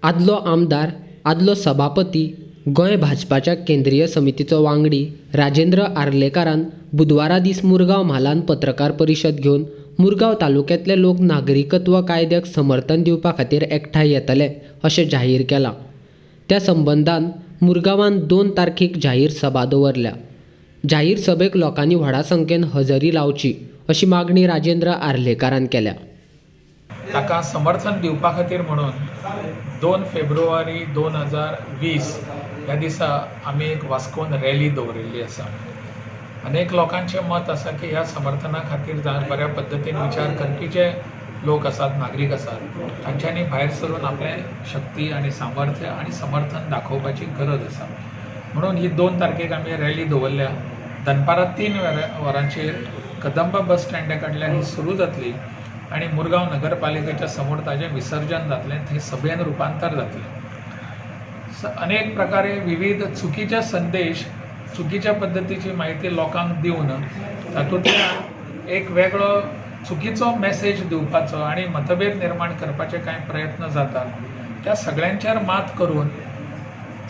आदलो आमदार, आदलो सभापती, गोंय भाजपाच्या केंद्रीय समितीचो वांगडी राजेंद्र आर्लेकारान बुधवारा दीस मुरगांव म्हालान पत्रकार परिशद घेवन मुरगांव तालुक्यांतले लोक नागरिकत्व कायद्याक समर्थन दिवपा खातीर एकठांय येतले अशें जाहीर केलां. त्या संबंदान मुरगांवान 2 तारखेक जाहीर सभा दवरल्या. जाहीर सभेक लोकांनी व्हडा संख्येन हजेरी लावची अशी मागणी राजेंद्र आर्लेकारान केल्या. ताका समर्थन दिवपा खातीर म्हणून 2 फेब्रुवारी 2020 ह्या दिसा आमी एक वास्कोन रॅली दवरिल्ली आसा. अनेक लोकांचें मत आसा की ह्या समर्थना खातीर बऱ्या पद्दतीन विचार करपी जे लोक आसात, नागरीक आसात, तांच्यांनी भायर सरून आपलें शक्ती आनी सामर्थ्य आनी समर्थन दाखोवपाची गरज आसा. म्हणून ही 2 तारखेक आमी रॅली दवरल्या. दनपारां 3 वरांचेर कदंब बस स्टँडा कडल्यान ही सुरू जातली आनी मुरगांव नगरपालिकेच्या समोर ताजें विसर्जन जातलें, थंय सभेन रुपांतर जातलें. अनेक प्रकारे विविध चुकीचे संदेश, चुकीच्या पद्दतीची म्हायती लोकांक दिवन तातूंतल्यान एक वेगळो चुकीचो मॅसेज दिवपाचो आनी मतभेद निर्माण करपाचे कांय प्रयत्न जातात. त्या सगळ्यांचेर मात करून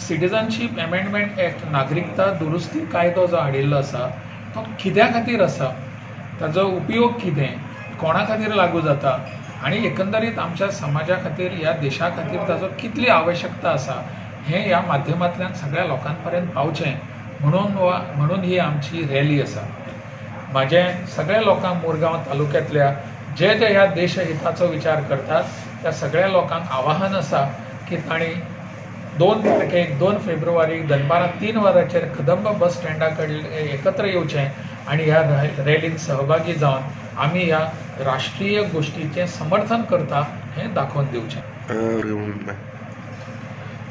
सिटिझनशीप अमेंडमेंट एक्ट, नागरिकता दुरुस्ती कायदो जो हाडिल्लो आसा तो कित्या खातीर आसा, ताजो उपयोग कितें, कोणा खातीर लागू जाता आनी एकंदरीत आमच्या समाजा खातीर, ह्या देशा खातीर ताजो कितली आवश्यकता आसा हें ह्या माध्यमांतल्यान सगळ्या लोकां पर्यंत पावचें म्हणून वा म्हणून ही आमची रॅली आसा. म्हाजें सगळ्या लोकांक, मुरगांव तालुक्यांतल्या जे जे ह्या देशहिताचो विचार करतात त्या सगळ्या लोकांक आवाहन आसा की तांणी 2 तारखेक, 2 फेब्रुवारीक दनपारां 3 वरांचेर कदंब बस स्टँडा कडेन एकत्र येवचें आनी ह्या रॅलीन सहभागी जावन आमी ह्या राष्ट्रीय गोश्टीचें समर्थन करता हें दाखोवन दिवचें.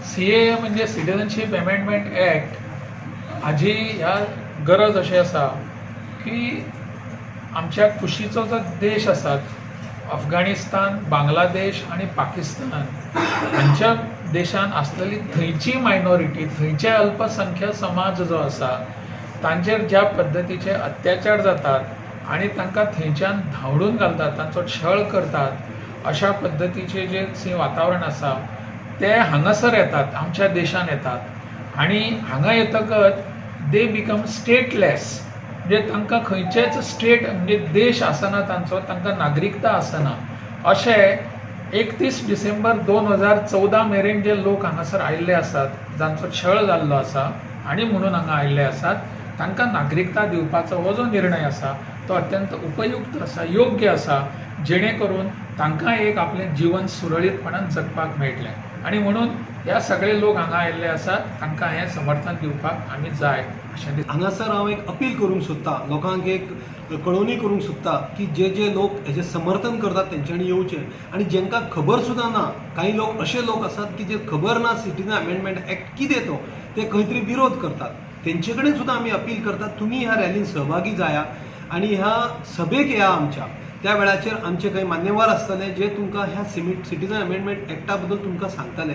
सीएए म्हणजे सिटिझनशीप अमेंडमेंट एक्ट हाजी ह्या गरज अशी आसा की आमच्या कुशीचो जो देश आसात, अफगाणिस्तान, बांगलादेश आनी पाकिस्तान हांच्या देशान आसलेली थंयची मायनॉरिटी, थंयचे अल्पसंख्य समाज जो आसा तांचेर ज्या पद्दतीचे अत्याचार जातात आनी तांकां थंयच्यान धांवडून घालतात, तांचो छळ करतात, अशा पद्दतीचे जे वातावरण आसा ते हांगासर येतात, आमच्या देशान येतात आनी हांगा येतकच they become stateless. म्हणजे तांकां खंयचेच स्टेट म्हणजे देश आसना तांचो, तांकां नागरिकता आसना. अशें 31 डिसेंबर 2014 मेरेन जे लोक हांगासर आयिल्ले आसात, जांचो छळ जाल्लो आसा आनी म्हणून हांगा आयिल्ले आसात, तांकां नागरिकता दिवपाचो हो जो निर्णय आसा तो अत्यंत उपयुक्त आसा, योग्य आसा, जेणे करून तांकां एक आपलें जिवन सुरळीतपणान जगपाक मेळटलें. आनी म्हणून ह्या सगळे लोक हांगा आयिल्ले आसात तांकां हें समर्थन दिवपाक आमी जाय अशें दिसता. हांगासर हांव एक अपील करूंक सोदता, लोकांक एक कळोवणी करूंक सोदता की जे जे लोक हेजें समर्थन करतात तेंच्यांनी येवचें. आनी जेंकां खबर सुद्दां ना, कांय लोक अशे लोक आसात की जे खबर ना सिटीजन अमेंडमेंट एक्ट कितें तो, ते खंय तरी विरोध करतात, तेंचे कडेन सुद्दां आमी अपील करतात तुमी ह्या रॅलीन सहभागी जाया आनी ह्या सभेक येया आमच्या. त्या वेळाचेर आमचे कांय मान्यवर आसतले जे तुमकां ह्या सिटीजन अमेंडमेंट एक्टा बद्दल तुमकां सांगतले.